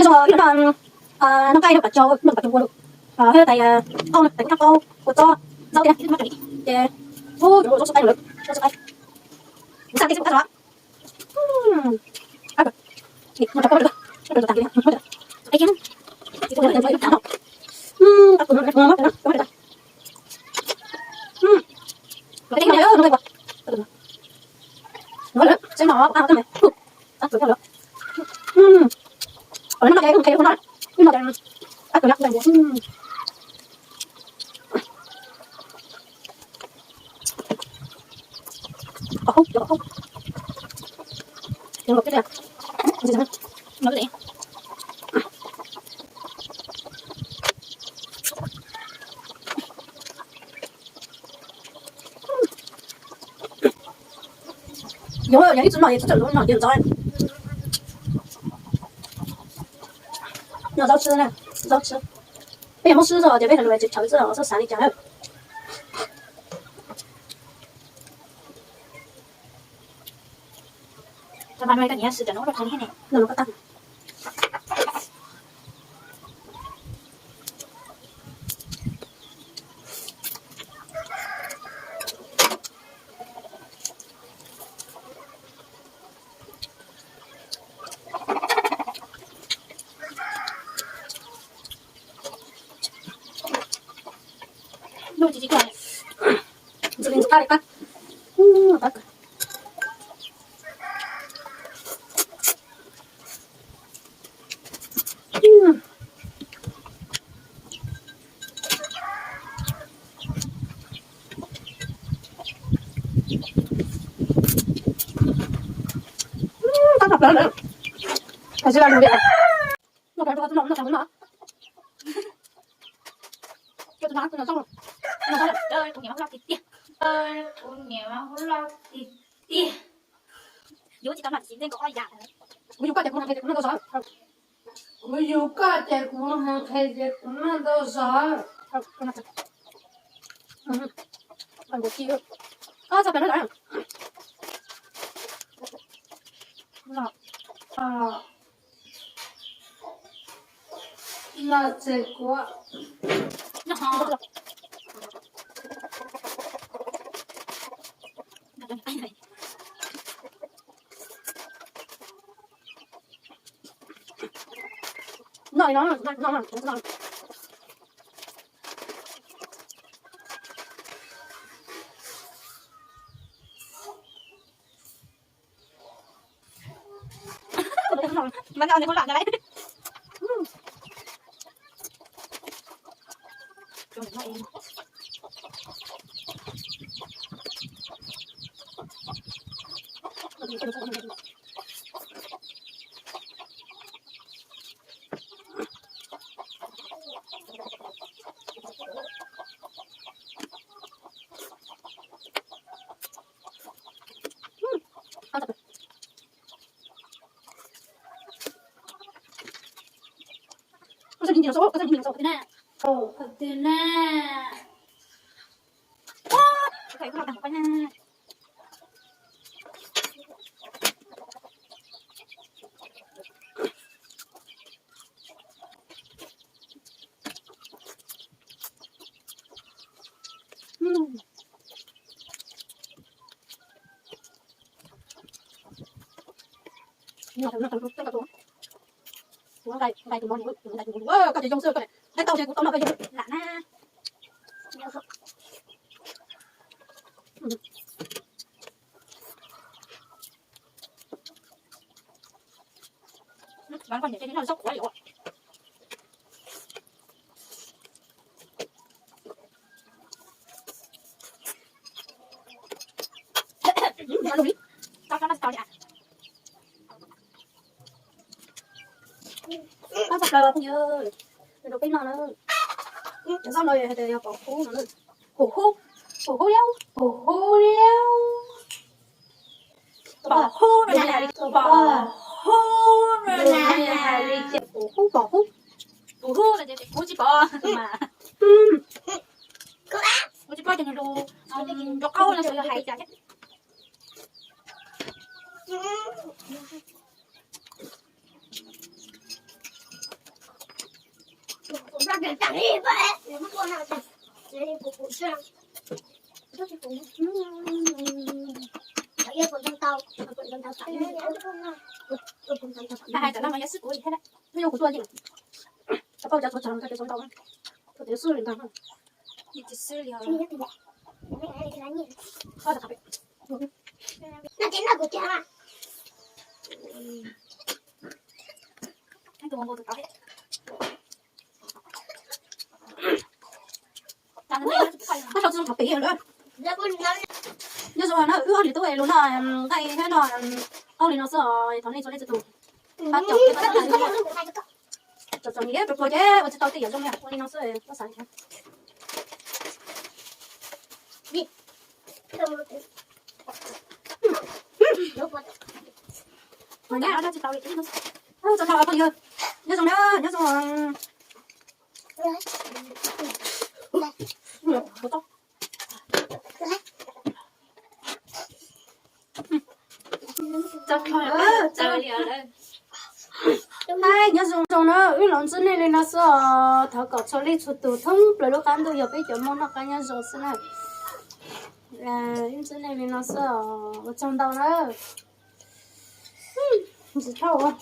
Noj nqaij noj pas tsaug, noj pas tsaug npua lawm, hais tias tais kub thab qaub, kua txob, zaub thiab, ces ub, cov lus zaub txhub qaib lawm, zaub txhub qaib, kuv xav tias kuv qab zos. Yog yog ib txwm noj, ib txwm noj ces ntxov. Noj zaub tshiab, zaub tshiab. Peb yog Hmoob Sib zog ces peb hais lus tsis tshawv xwb, xav li cas na. Ntxim li ntxim qab li qab. Tab tom plaws lawm. Hais tsis tau lus li. Noj plaws rau tus no, noj plaws tus no. Tus no, tus no txob, tus no txob. Kuv niam mas hu loj tiag tiag. Kuv niam mas hu loj tiag tiag. Yuav tsis tau noj tsis ntej nkaus ob yam. Kuv yug koj ces kuv noj qhia ces kuv noj ntau zog. Kuv yug koj ces kuv noj qhia ces kuv noj ntau zog. Txhob plam no lawm. Los txes kuv. Noj li no, noj, noj, noj. Koj ces zoo xwb, koj tau ces kuv tau noj koj zoo lam na. Pab txog plaws phooj ywg, rau peb noj na. Cov zaub no hais tias yog pom hub no, pom hub, pom hub liab, pom hub liab. Pom hub no na, pom hub no na, hais li tias pom hub, pom hub, pom hub no ces kuv tsis pom mas. Kuv tsis pom ces nws lus nrov qaub no xwb hais cas thiab. Hais cov no mas yog xwb kuv li thiab, twb yog kuv tuaj yeej, cov paj cov txhuv txog cov txhuv ntau, kuv twb xwb li ntag. Nyob zoo na, wb ob niam tub es lus no nqaij thiab no, qauj li no xwb os, thov nej txhua leej txhua tus pab caum, caum caum niam pluag pluag ces ua tsis tau tej yam zoo li ua li no xwb, koj xav li cas? Txog no phooj ywg, nyob zoo na, nyob zoo. Nyob zoo zoo na, wb los ntsib nej li no xwb os, thov kom txhua leej txhua tus thoob plaws lub qab ntuj yog peb cov Hmoob noj qab nyob zoo xwb na. Wb ntsib nej li no xwb os, ua tsaug ntau na. Ntxim thauj.